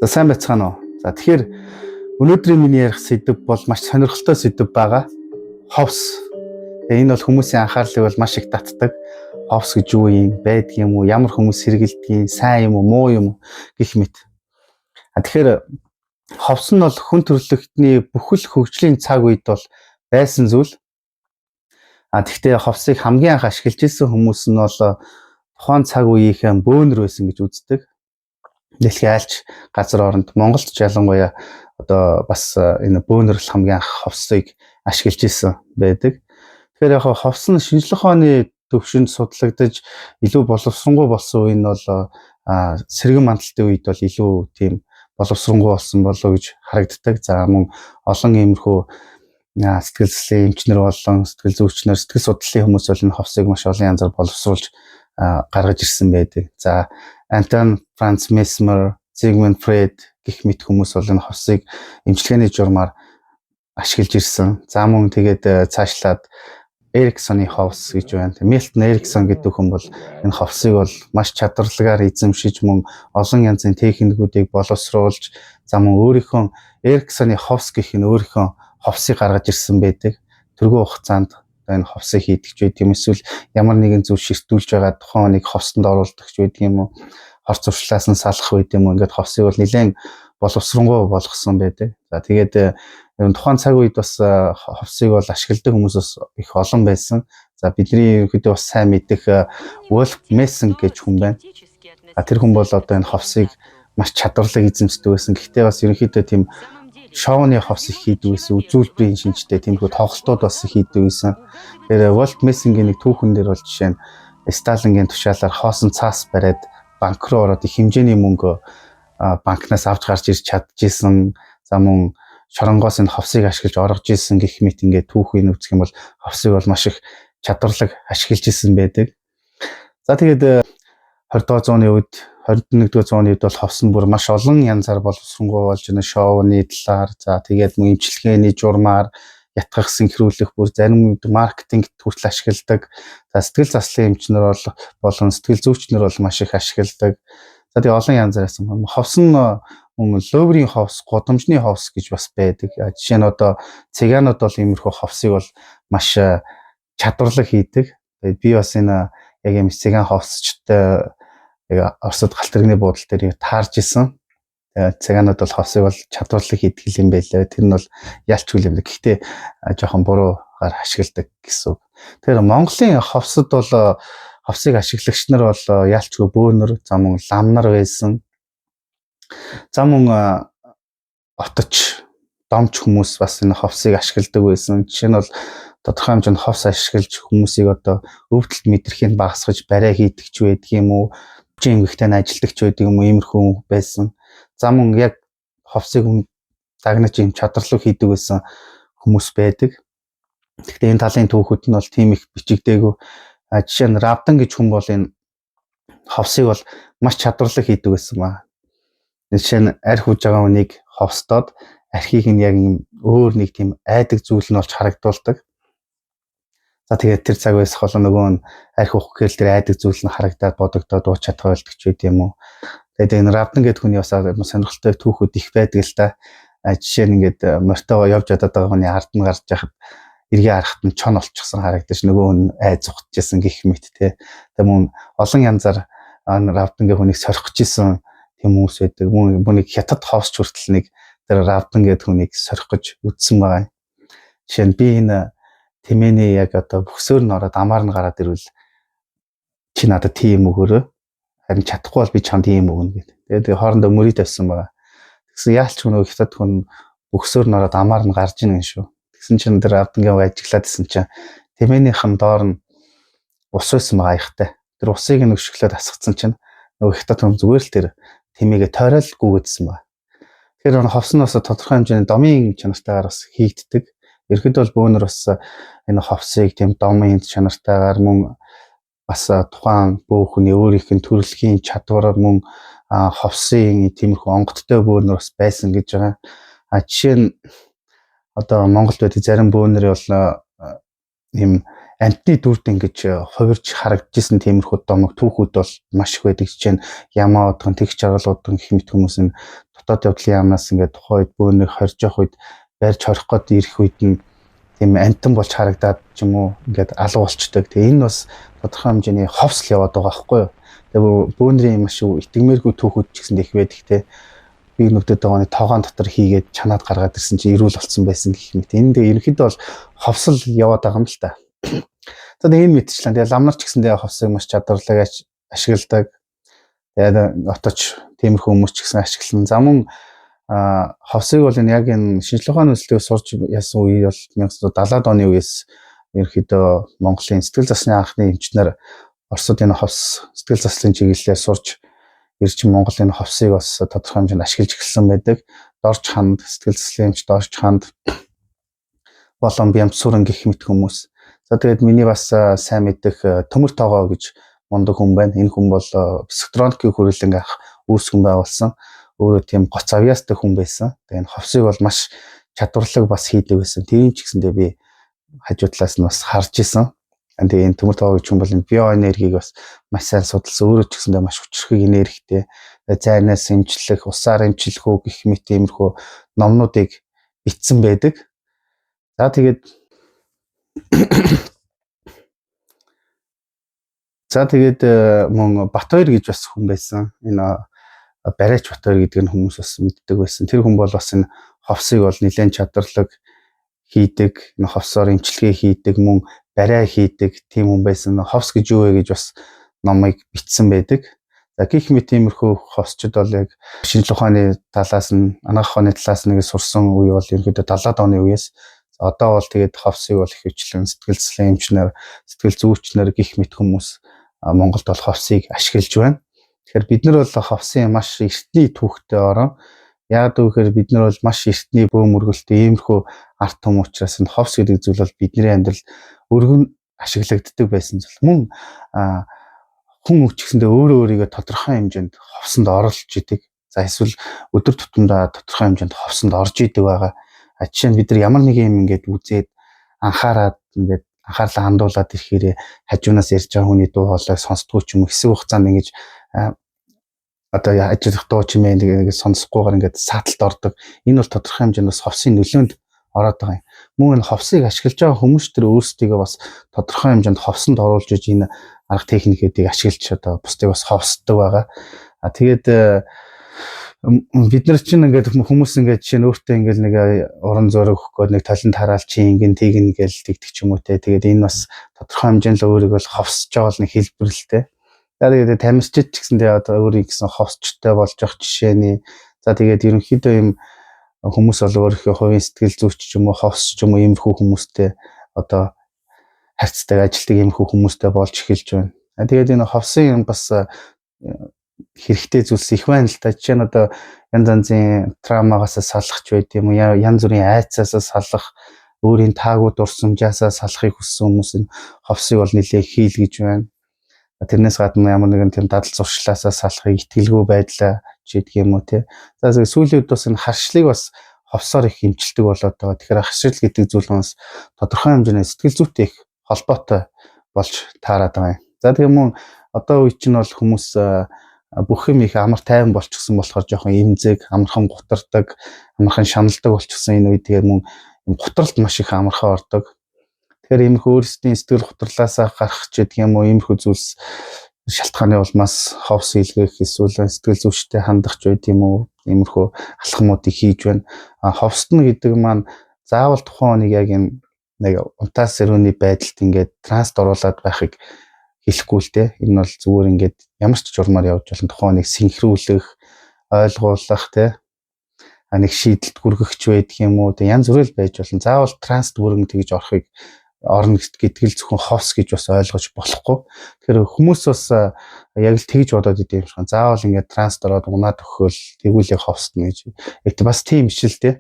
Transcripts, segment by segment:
За, сайн байцгаана уу. За, тэгэхээр өнөөдрийн миний ярих сэдэв бол маш сонирхолтой сэдэв байгаа. Ховс. Тэгээ энэ бол хүмүүсийн анхаарлыг бол маш их татдаг. Ховс гэж юу юм, байдаг юм уу, ямар хүмүүс хэрэглэдэг юм, сайн юм уу, муу юм уу гэх мэт. А тэгэхээр ховс нь бол хүн төрөлхтний бүхэл хөгжлийн цаг үед бол байсан зүйл. А тэгвэл ховсыг хамгийн анх ашиглаж ирсэн хүмүүс нь бол тухайн цаг үеийнхэн бөөнөр байсан гэж үздэг. Дэлхийн айлч газар оронд, Монголд ч ялангуяа одоо бас энэ бөөнөрлөл хамгийн анх ховсыг ашиглаж ирсэн байдаг. Тэгэхээр яг ховс нь шинжлэх ухааны төвшөнд судлагдаж илүү боловсронгуй болсон үе нь бол сэргэн мандалтын үед бол илүү тийм боловсронгуй болсон болов гэж харагддаг. За, мөн олон иймэрхүү сэтгэл заслын эмчнэр болон сэтгэл зүйчнэр, сэтгэл судлалын хүмүүс бол энэ ховсыг маш олон янзаар боловсруулж гаргаж ирсэн байдаг. За, Антон Франц Месмер, Зигмунд Фрейд гэх мэт хүмүүс бол энэ ховсыг эмчилгээний журмаар ашиглаж ирсэн. За, мөн тэгээд цаашлаад Эриксоны ховс гэж байна. Милтон Эриксон гэдэг хүн бол энэ ховсыг бол маш чадварлагаар эзэмшиж, мөн олон янзын техникүүдийг боловсруулж, за мөн өөрийнхөө Эриксоны ховс гэх энэ өөрийнхөө ховсыг гаргаж ирсэн байдаг. Тэрхүү хугацаанд одоо энэ ховсыг хийдэг ч байдаг юм, эсвэл ямар нэгэн зүйл ширтүүлж байгаа тухайн нэг ховсонд оруулдаг ч байдаг юм уу, хор зуршлаас нь салах үед юм уу, ингээд ховсыг бол нэлээд боловсронгуй болгосон байдаг. За, тэгээд тухайн цаг үед бас ховсыг бол ашигладаг хүмүүс бас их олон байсан. За, бидний ерөнхийдөө бас сайн мэдэх Wolf Messing гэж хүн байна. А тэр хүн бол одоо энэ ховсыг маш чадварлаг эзэмшдэг байсан. Гэхдээ бас ерөнхийдөө тийм шоуны ховс их хийдэг байсан, үзүүлбэрийн шинжтэй тиймэрхүү тоглолтууд бас их хийдэг байсан. Тэгэхээр Wolf Messing-ийн нэг түүхэн дээр бол жишээ нь Сталингийн тушаалаар хоосон цаас бариад банк руу ороод их хэмжээний мөнгө банкнаас авч гарч ирж чадчихсан. За, мөн шоронгоос энэ ховсыг ашиглаж оргож исэн гэх мэт ингээд түүхийг үзэх юм бол ховсыг бол маш их чадварлаг ашиглаж исэн байдаг. За, тэгээд 20 дугаар зууны үед, 21 дугаар зууны үед бол ховс нь бүр маш олон янзаар боловсронгуй болж байна. Шоуны талаар, за тэгээд мөн эмчилгээний журмаар, ятгах, сэнхрүүлэх, бүр зарим маркетинг хүртэл ашигладаг. За, сэтгэл заслын эмчнэр бол болон сэтгэл зүйчнэр бол маш их ашигладаг. За, тэгээ олон янзаар яасан. Ховс нь мөн лөөврийн ховс, гудамжны ховс гэж бас байдаг. Жишээ нь одоо цыганууд бол иймэрхүү ховсыг бол маш чадварлаг хийдэг. Тэгээд би бас энэ яг юм цыган ховсчтой яг Оросд галт тэрэгний буудал дээр таарж исэн. Тэгээд цыганууд бол ховсыг бол чадварлаг хийдэг юм байлаа. Тэр нь бол ялчгүй юм. Гэхдээ жоохон буруугаар ашигладаг гэсэн үг. Тэгэхээр Монголын ховсод бол ховсыг ашиглагч нар бол ялчгүй бөөнөр, за мөн лам нар байсан. За, мөн оточ, домч хүмүүс бас энэ ховсыг ашигладаг байсан. Жишээ нь бол тодорхой хэмжээнд ховс ашиглаж хүмүүсийг одоо өвдөлт мэдрэхийг багасгаж бариа хийдэг ч байдаг юм уу, хүчин эмгэгтэй нь ажилдаг ч байдаг юм уу, иймэрхүү байсан. За, мөн яг ховсыг дагнаж юм чадварлаг хийдэг байсан хүмүүс байдаг. Гэхдээ энэ талын түүхүүд нь бол тийм их бичигдээгүй. Жишээ нь Равдан гэж хүн бол энэ ховсыг бол маш чадварлаг хийдэг байсан ба. Жишээ нь арх ууж байгаа хүнийг ховстоод архийг нь яг юм өөр нэг тийм айдаг зүйл нь болж харагдуулдаг. За, тэгээд тэр цаг байсан бол нөгөө нь арх уух гэхэл тэр айдаг зүйл нь харагдаад бодогдоод ууч чадхаа болдог ч байд юм уу. Тэгээд энэ Равдан гэдэг хүний бас сонирхолтой түүхүүд их байдаг л та. Жишээ нь ингээд морьтойгоо явж ядаад байгаа хүний ард нь гарч яхад эргээ харахад нь чон олчихсон харагдаж нөгөө хүн айз ухтжсэн гэх мэт те. Тэгээ мөн олон янзаар Равдангийн хүнийг сорих гэж исэн тийм хүмүүс байдаг. Мөн нэг хятад ховсч хүртэл нэг тэр Равдан гэдэг хүнийг сорих гэж үзсэн байгаа. Жишээ нь би энэ тэмээний яг одоо бөхсөөр нь ороод амаар нь гараад ирвэл чи надад тийм өгөөрэй. Харин чадахгүй бол би чамд ийм өгнө гэдэг. Тэгээд хоорондоо мөрий тавьсан байгаа. Тэгсэн яалч нөгөө хятад хүн бөхсөөр нь ороод амаар нь гарч ийн шүү. Тэгсэн чинь тэр Равдангийн ажиглаад исэн чинь тэмээнийхэн доор нь ус байсан байгаа аяхтай. Тэр усыг нь өшөглөөд асгацсан чинь нөгөө хятад хүн зүгээр л тэр тэмээгээ тойрол гүгээдсэн ба. Тэгэхээр ховс нь бас тодорхой хэмжээний домын чанартайгаар бас хийгддэг. Ерхэд бол бөөнөр бас энэ ховсыг тийм домын чанартайгаар, мөн бас тухайн бөө хүний өөрийнх нь төрөлхийн чадвараар, мөн ховсын тиймэрхүү онгодтой бөөнөр бас байсан гэж байгаа. А жишээ нь одоо Монголд байдаг зарим бөөнөр бол ийм амьтны дүрд ингэж хувирж харагдажсэн тиймэрхүү домог түүхүүд бол маш их байдаг. Жишээ нь Ямаа удган, Тэгш жаргал удган гэх мэт хүмүүс нь Дотоод явдлын яамнаас ингээд тухайн үед бөөнөр хорж явах үед барьж хорих гээд ирэх үед нь тийм амтан болж харагдаад ч юм уу ингээд алга болчдөг. Тэгээ энэ бас тодорхой хэмжээний ховсл яваад байгаа байхгүй юу? Тэгээ бөөнрийн маш итгэмээргүй түүхүүд ч гэсэн их байдаг те. Би нүдэд байгаа нэг тоогоон дотор хийгээд чанаад гаргаад ирсэн чи эрүүл болсон байсан гэх мэт. Энэ тэгээ ерөнхийдөө бол ховсол яваад байгаа юм л та. За тэгээ энэ мэтчлэн тэгээ лам нар ч гэсэндээ ховсыг маш чадварлаг ашигладаг. Тэгээд оточ тиймэрхүү хүмүүс ч гэсэн ашиглан. За мөн ховсыг бол энэ яг энэ шинжлэх ухааны үндэслэлийг сурч ясан үе бол 1970-аад оны үеэс ерөнхийдөө Монголын сэтгэл засны анхны эмчнэр Оросд энэ ховс сэтгэл заслын чиглэлээр сурч ирж Монгол энэ ховсыг бас тодорхой хэмжээнд ашиглаж эхэлсэн байдаг. Дорж ханд, сэтгэл заслын эмч Дорж ханд болон Бямцүрэн гэх мэт хүмүүс. За тэгээд миний бас сайн мэдэх Төмөр Тоогоо гэж мундаг хүн байна. Энэ хүн бол психотроникийн хүрээлэн анх үүсгэн байгуулсан. Өөрөө тийм гоц авьяастай хүн байсан. Тэгээд энэ ховсыг бол маш чадварлаг бас хийдэг байсан. Тэрийн ч гэсэндээ би хажуу талаас нь бас харж исэн. Тэгээ энэ Төмөр Тоогоо гэж хүн бол энэ биоэнергийг бас маш сайн судалсан. Өөрөө ч гэсэндээ маш хүчрхэг энергитэй. Зайнаас эмчлэх, усаар эмчлэх үү гэх мэт иймэрхүү номнуудыг бичсэн байдаг. За тэгээд мөн Батбаяр гэж бас хүн байсан. Энэ Барайч Батбаяр гэдэг нь хүмүүс бас мэддэг байсан. Тэр хүн бол бас энэ ховсыг бол нэлээд чадварлаг хийдэг, энэ ховсоор эмчилгээ хийдэг, мөн барай хийдэг тийм хүн байсан. Ховс гэж юу вэ гэж бас номыг бичсэн байдаг. За гэх мэт тиймэрхүү ховсчд бол яг шинжлэх ухааны талаас нь, анагаах ухааны талаас нь сурсан үе бол ерөнхийдөө 70-аад оны үеэс. Одоо бол тэгээд ховсыг бол ихэвчлэн сэтгэл заслын эмчнэр, сэтгэл зүйчнэр гэх мэт хүмүүс Монголд бол ховсыг ашиглаж байна. Тэгэхээр бид нар бол ховсын маш эртний түүхтэй орон. Яг гэвэл бид нар бол маш эртний бөө мөргөлтэй иймэрхүү ард түмэн учраас энэ ховс гэдэг зүйл бол бидний амьдрал өргөн ашиглагддаг байсан зүйл. Мөн хүн өчгсөндөө өөрөө өөрийгөө тодорхой хэмжээнд ховсонд оруулж идэг. За эсвэл өдөр тутамдаа тодорхой хэмжээнд ховсонд орж идэг байгаа. А жишээ нь бид нар ямар нэг юм ингээд үзээд анхаарад ингээд анхаарлаа хандуулад ирэхээр хажуунаас ярьж байгаа хүний дуу хоолойг сонсдгоо ч юм уу хэсэг хугацаанд ингэж одоо ажиллах дуу чимээ нэг сонсохгүйгээр ингээд сааталд ордог. Энэ бол тодорхой хэмжээнд бас ховсын нөлөөнд ороод байгаа юм. Мөн энэ ховсыг ашиглаж байгаа хүмүүс төр өөрсдийгөө бас тодорхой хэмжээнд ховсонд оруулж иж энэ арга техникүүдийг ашиглаж одоо бусдыг бас ховсдог байгаа. А тэгээд бид нар чинь ингээд хүмүүс ингээд жишээ нь өөртөө ингээд нэг уран зураг өгөх гээд нэг талент хараал чи ингэн тэгнэ гэж тэгдэг ч юм уу те. Тэгээд энэ бас тодорхой хэмжээнд л өөрийгөө л ховсож байгаа л нэг хэлбэр л те. За тэгээд тамирчид ч гэсэндээ одоо өөрийн гэсэн ховсчтой болж явах жишээний. За тэгээд ерөнхийдөө юм хүмүүс бол өөрийнхөө хувийн сэтгэл зүйч ч юм уу ховс ч юм уу иймэрхүү хүмүүстэй одоо харьцдаг, ажилтдаг иймэрхүү хүмүүстэй болж эхэлж байна. Тэгээд энэ ховсын юм бас хэрэгтэй зүйлс их байна л та. Жишээ нь одоо янз янзын травмагаас салах ч байд юм уу, янз бүрийн айцаас салах, өөрийн таагүй дурсамжаасаа салахыг хүссэн хүмүүс энэ ховсыг бол нэлээд хийл гэж байна. Тэрнээс гадна ямар нэгэн тийм дадал зуршлаасаа салахыг, итгэлгүй байдлаа ч гэдэг юм уу те. За сүүлийн үед бас энэ харшлыг бас ховсоор их эмчилдэг болоод байгаа. Тэгэхээр харшил гэдэг зүйл бас тодорхой хэмжээний сэтгэл зүйтэй их холбоотой болж таарад байгаа юм. За тэгээ мөн одоо үе чинь бол хүмүүс бүх юм их амар тайван болчихсон болохоор жоохон эмзэг, амархан гутардаг, амархан шаналдаг болчихсон энэ үед тэгээ мөн гутралд маш их амархан ордог. Тэгэхээр иймэрхүү өөрсдийн сэтгэл гутралаасаа гарах ч гэдэг юм уу иймэрхүү зүйлс шалтгааны улмаас ховс илгээх эсвэл сэтгэл зүйчтэй хандах ч байд юм уу иймэрхүү алхмуудыг хийж байна. Ховстно гэдэг маань заавал тухайн хүнийг яг энэ нэг унтаас сэрүүний байдалд ингээд транст оруулаад байхыг хэлэхгүй л те. Энэ бол зүгээр ингээд ямар ч журмаар явж болно. Тухайн хүнийг синхруулах, ойлгуулах те. Нэг шийдэлд хүргэх ч байдаг юм уу. Тэг янз бүрэл байж болно. Заавал транст бүрэн тэгж орохыг орно гэдэг л зөвхөн ховс гэж бас ойлгож болохгүй. Тэгэхээр хүмүүс бас яг л тэгж бодоод идэв юм шиг. Заавал ингээд транст ороод унаад өгөхөл тэгвэл яг ховстно гэж. Яг бас тийм биш л те.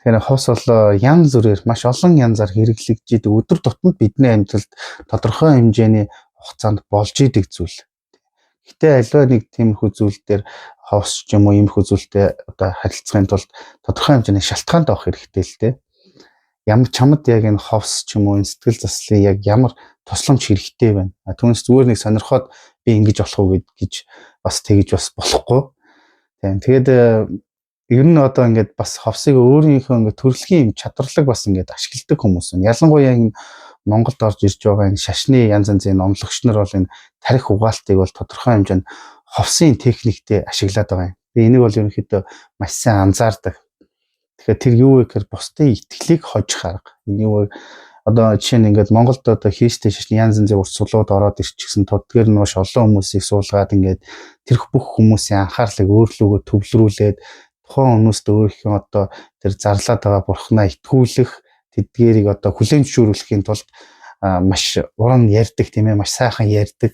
Тэгэхээр ховс бол янз бүрээр маш олон янзаар хэрэглэгдэж идэг. Өдөр тутамд бидний амьдралд тодорхой хэмжээний хугацаанд болж идэг зүйл. Гэтэ аливаа нэг тиймэрхүү зүйл дээр ховс ч юм уу иймэрхүү зүйлтэй одоо харилцахын тулд тодорхой хэмжээний шалтгаантай байх хэрэгтэй л дээ. Ямар чамд яг энэ ховс ч юм уу энэ сэтгэл заслын яг ямар тусламж хэрэгтэй байна. Түүнээс зүгээр нэг сонирхоод би ингэж болох уу гэж бас тэгж бас болохгүй. Тийм. Тэгээд Ер нь одоо ингээд бас ховсыг өөрийнхөө ингээд төрөлхийн юм чадварлаг бас ингээд ашигладаг хүмүүс байна. Ялангуяа энэ Монголд орж ирж байгаа энэ шашны янз янзын номлогч нар бол энэ тарих угаалтыг бол тодорхой хэмжээнд ховсын техниктэй ашиглаад байгаа юм. Би энийг бол ерөнхийдөө маш сайн анзаардаг. Тэгэхээр тэр юу вэ гэхээр бусдын итгэлийг хожих арга. Энэ юу вэ? Одоо жишээ нь ингээд Монголд одоо хийштэй шашны янз янзын урсгалууд ороод ирчихсэн тодгээр нь маш олон хүмүүсийг суулгаад ингээд тэрх бүх хүмүүсийн анхаарлыг өөрлөгөө төвлөрүүлээд тухайн хүмүүст өөрийнхөө одоо тэр зарлаад байгаа бурхнаа итгүүлэх тэдгээрийг одоо хүлээн зөвшөөрүүлэхийн тулд маш уран ярьдаг, тийм ээ, маш сайхан ярьдаг.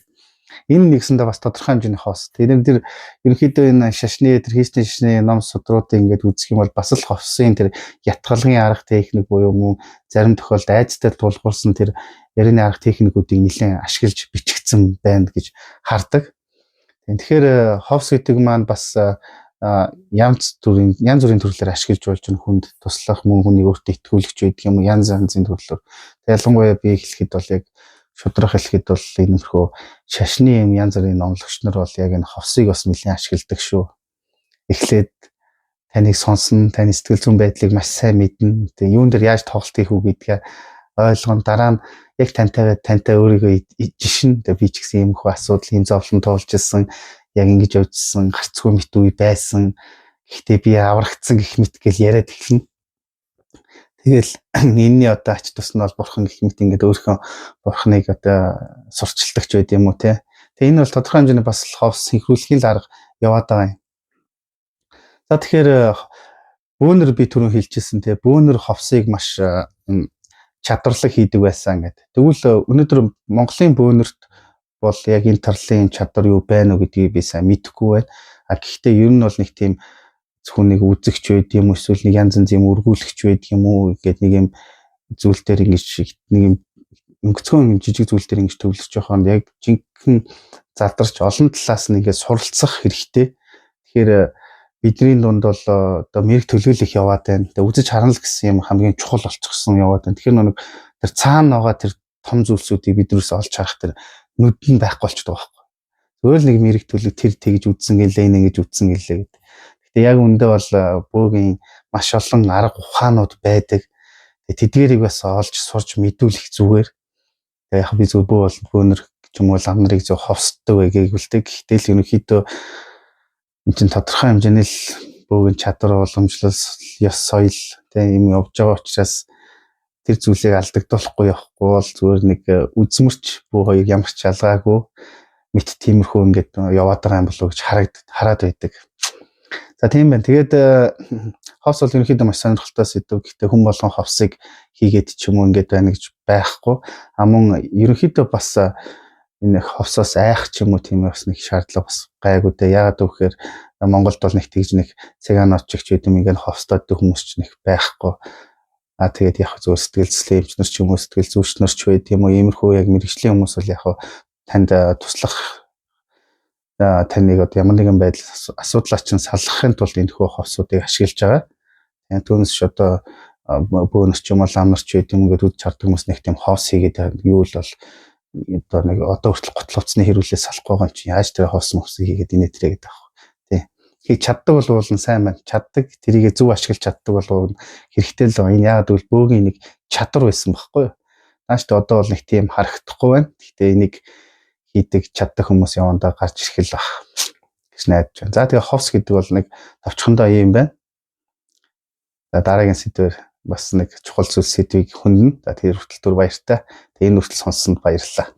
Энэ нэгсэндээ бас тодорхой хэмжээний хос. Тэр тэр ерөнхийдөө энэ шашны тэр хийсний шашны ном судруудыг ингээд үзэх юм бол бас л ховсын тэр ятгалгын арга техник буюу мөн зарим тохиолдолд айцтай тулгуурсан тэр ярианы арга техникүүдийг нэлээд ашиглаж бичигдсэн байна гэж хардаг. Тэгэхээр ховс гэдэг маань бас янз бүрийн янз бүрийн төрлөөр ашиглаж болж байна, хүнд туслах, мөн хүнийг өөртөө итгүүлэх байдаг юм, янз янзын төрлөөр. Ялангуяа би хэлэхэд бол яг шудрах хэлэхэд бол энэхүү шашны юм янз бүрийн номлогч нар бол яг энэ ховсыг бас нэлээд ашигладаг шүү. Эхлээд таныг сонсно, таны сэтгэл зүйн байдлыг маш сайн мэднэ. Тэгээ юун дээр яаж тоглолт хийх үү гэдгээ ойлгоно. Дараа нь яг тантай тантай өөрийгөө жишин. Тэгээ би ч гэсэн иймэрхүү асуудал, ийм зовлон туулж ирсэн, яг ингэж явжсэн, гарцгүй мэт үе байсан. Гэхдээ би аврагдсан гэх мэт гэл яриад эхэлнэ. Тэгэл энэний одоо ач тус нь бол бурхан гэх мэт ингээд өөрийнхөө бурханыг одоо сурчилдагч байд юм уу те. Тэгээ энэ бол тодорхой хэмжээний бас ховс синхруулхийн л арга яваад байгаа юм. За, тэгэхээр бөөнөр би түрүүн хэлжсэн те, бөөнөр ховсыг маш чадварлаг хийдэг байсан гэдэг. Тэгвэл өнөөдөр Монголын бөөнөрт бол яг энэ тарлын чадвар юу байна уу гэдгийг би сайн мэдэхгүй байна. А гэхдээ ер нь бол нэг тийм зөвхөн нэг үзэгч байд юм эсвэл нэг янз янз юм өргүүлэгч байд юм уу гэдэг нэг юм зүйл дээр ингэж нэг юм өнгөцгөн жижиг зүйл дээр ингэж төвлөрч явах нь яг жинхэнэ задарч олон талаас нь ингээд суралцах хэрэгтэй. Тэгэхээр бидний дунд бол одоо мэрэг төлөөлөх яваад байна. Тэгээ үзэж харна л гэсэн юм хамгийн чухал болчихсон яваад байна. Тэгэхээр нэг тэр цаана байгаа тэр том зүйлсүүдийг бид юус олж харах тэр нүд нь байхгүй болчихдог байхгүй. Зүгээр л нэг мэрэг төлөв тэр тэгж үзсэн гэлээ, энэ ингэж үзсэн гэлээ гэдэг. Гэтэ яг үндэ бол бөөгийн маш олон арга ухаанууд байдаг. Тэдгээрийг бас олж сурч мэдүүлэх зүгээр. Тэгээ яг би зөв бөө бол бөөнөр ч юм уу лам нарыг зөв ховсддаг байгийг л дээ. Гэхдээ л ерөнхийдөө энэ чинь тодорхой хэмжээний л бөөгийн чадвар, уламжлал, ёс соёл тийм юм явж байгаа учраас тэр зүйлийг алдагдуулахгүй явахгүй бол зүгээр нэг үзмэрч бөө хоёр ямар ч ялгаагүй мэт тиймэрхүү ингээд яваад байгаа юм болов уу гэж хараад байдаг. За, тийм байна. Тэгээд ховс бол ерөнхийдөө маш сонирхолтой сэдэв. Гэхдээ хүн болгон ховсыг хийгээд ч юм уу ингээд байна гэж байхгүй. А мөн ерөнхийдөө бас энэ ховсоос айх ч юм уу тийм бас нэг шаардлага бас гайгүй дээ. Яагаад гэвэл Монголд бол нэг тэгж нэг цыганууд ч гэх юм ингээд ховстоод хүмүүс ч нэг байхгүй. А тэгээд яг зөв сэтгэл зүйн эмч нар ч юм уу, сэтгэл зүйч нар ч байд юм уу, иймэрхүү яг мэргэжлийн хүмүүс бол яг танд туслах, таныг одоо ямар нэгэн байдал асуудлаа чинь салгахын тулд энэхүү ховсуудыг ашиглаж байгаа. Түүнээс ч одоо бөөнөр ч юм уу лам нар ч байд юм ингээд үд чардаг хүмүүс нэг тийм ховс хийгээд юу л бол одоо нэг одоо хүртэл гутал хувцсны хэрүүлээ салахгүй байгаа юм чи яаж тэр ховс мовсыг хийгээд инээ тэрэ гэдэг аах. Тий. Хийж чаддаг бол уул нь сайн байна. Чаддаг, тэрийгэ зөв ашиглаж чаддаг бол хэрэгтэй л байна. Энэ яагаад гэвэл бөөгийн нэг чадвар байсан байхгүй юу? Нааш ч одоо бол нэг тийм харагдахгүй байна. Гэхдээ энийг хийдэг, чаддаг хүмүүс явандаа гарч ирэх л баг гэж найдаж байна. За, тэгээ ховс гэдэг бол нэг товчхондоо юм байна. За, дараагийн сэдвээр бас нэг чухал зүйл сэдвийг хүндэн. За, тэр хүртэл түр баяртай. Тэгээ энэ хүртэл сонссонд баярлалаа.